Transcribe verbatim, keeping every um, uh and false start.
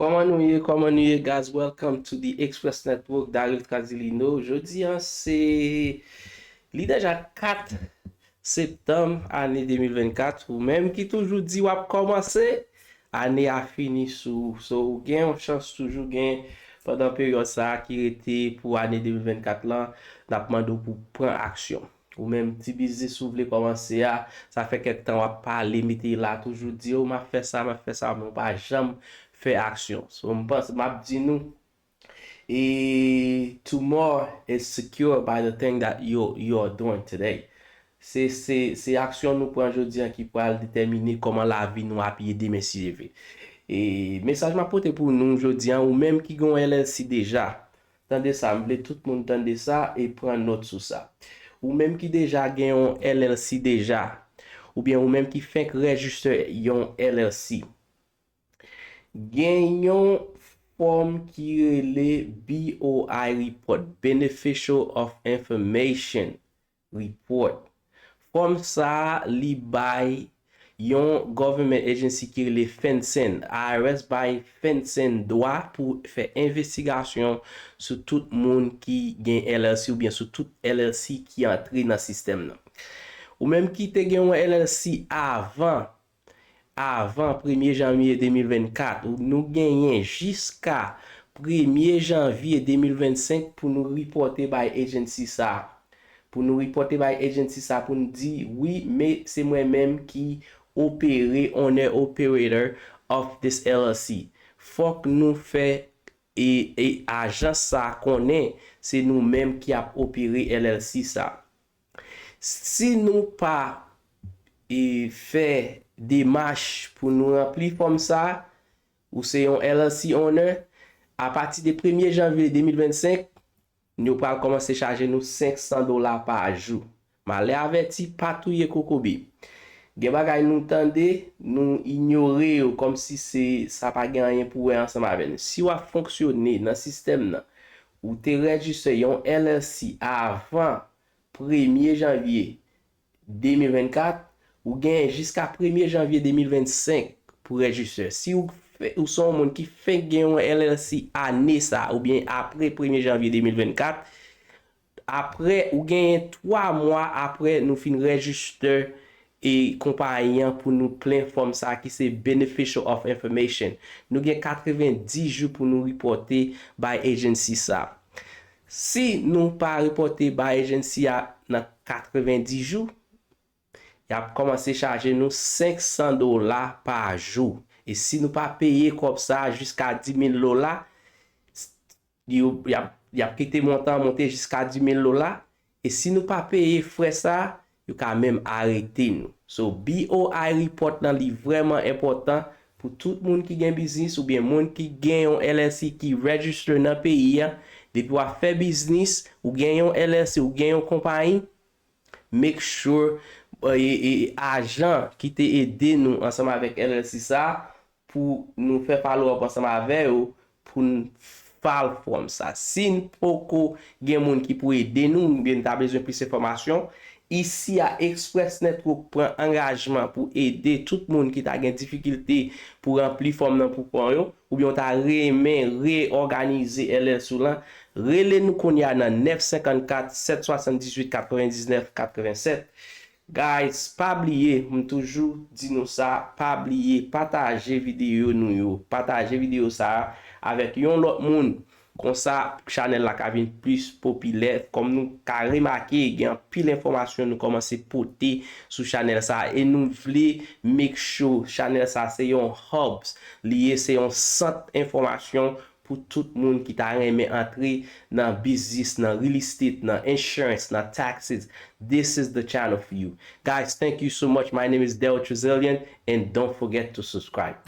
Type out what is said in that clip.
Kòman nou ye? Kòman nou ye, guys? Welcome to the Express Network, Daryl Trazilino. Jodi an, se li deja kat septanm ane de mil vennkat. Ou menm ki toujou di w ap kòmanse, ane a fini sou ou. So, ou gen yon chans toujou gen pandan peryòd sa a ki rete pou ane de mil vennkat lan, n ap mande w pou pran aksyon. Ou menm, ti biznis ou vle kòmanse a, sa fè kèk tan w ap pale, mete la, toujou di, "Oh, m ap fè sa, m ap fè sa," men w pa janm fè aksyon. So, m panse, m ap di nou, e, tomorrow is secure by the thing that you, you are doing today. Se, se, se aksyon nou pran jodi an ki pral detèmine kòman lavi nou ap ye demen si Dye vle. E mesaj m ap pote pou nou jodi an, ou menm ki gen yon L L C deja, tande sa, m vle tout moun tande sa e pran nòt sou sa. Ou menm ki deja gen yon L L C deja, oubyen ou menm ki fenk rejiste yon L L C, gen yon fòm ki rele B O I Report, Beneficial of Information Report. Fòm sa a, li bay yon government agency ki rele FinCEN. I R S bay FinCEN dwa pou fè envestigasyon sou tout moun ki gen L L C oubyen sou tout L L C ki antre nan sistèm nan. Ou menm ki te gen yon L L C avan, avan premye janvye de mil vennkat, ou, nou genyen jiska premye janvye de mil vennsenk pou nou ripòte bay agency sa a. Pou nou ripòte bay agency sa a, pou nou di, "Wi, men se mwen menm ki opere, owner operator of this L L C." Fòk nou fè e, e ajans sa a konnen se nou menm ki ap opere L L C sa a. Si nou pa, e, fè demach pou nou ranpli fòm sa a, ou se yon L L C owner, apati de premye janvye de mil vennsenk, yo pral kòmanse chaje nou senk san dola pa jou. Malè avèti, pa touye kokobe. Gen bagay nou tande, nou inyore yo kòmsi se, sa pa gen anyen pou wè ansanm avè nou. Si w ap fonksyone nan sistèm nan, ou te rejiste yon L L C avan premye janvye de mil vennkat, ou genyen jiska premye janvye de mil vennsenk pou rejiste. Si ou, fè- ou se yon moun ki fenk gen yon L L C ane sa a, oubyen apre premye janvye de mil vennkat, apre, ou genyen twa mwa apre nou fin rejiste e konpayi an pou nou plen fòm sa a ki se Beneficial of Information. Nou gen katrevenndis jou pou nou ripòte bay agency sa a. Si nou pa ripòte bay agency a nan katrevenndis jou, y ap kòmanse chaje nou senk san dola pa jou. E si nou pa peye kòb sa a jiska dis mil dola, yo, y ap, y ap kite montan an monte jiska dis mil dola. E si nou pa peye frè sa a, yo ka menm arete nou. So, B O I report lan, li vrèman enpòtan pou tout moun ki gen biznis oubyen moun ki gen yon L L C ki register nan peyi a. Depi w ap fè biznis, ou gen yon L L C, ou gen yon konpayi, make sure, e, e, ajan ki te ede nou ansanm avèk L L C sa a, pou nou fè follow up ansanm avè yo, pou n file fòm sa. Si n poko gen moun ki pou ede nou, oubyen n ta bezwen plis enfòmasyon, isi a Express Network pran angajman pou ede tout moun ki ta gen difikilte pou ranpli fòm nan pou pran yo, oubyen w ta renmen reyòganize L L C w lan, rele nou kounye a nan nèf senkannkat, sèt swasanndizuit, katrevendiznèf, katrevennsèt. Guys, pa bliye, m toujou di nou sa, pa bliye pataje videyo nou yo. Pataje videyo sa a avèk yon lòt moun. Konsa, chanèl la ka vin plis popilè. Kòm nou ka remake, gen anpil enfòmasyon nou kòmanse pote sou chanèl sa a. E nou vle make sure chanèl sa a se yon hubs. Li ye, se yon sant enfòmasyon pou tout moun ki ta renmen antre nan biznis, nan real estate, nan insurance, nan taxes. This is the channel for you. Guys, thank you so much. My name is Daryl Trazillion, and don't forget to subscribe.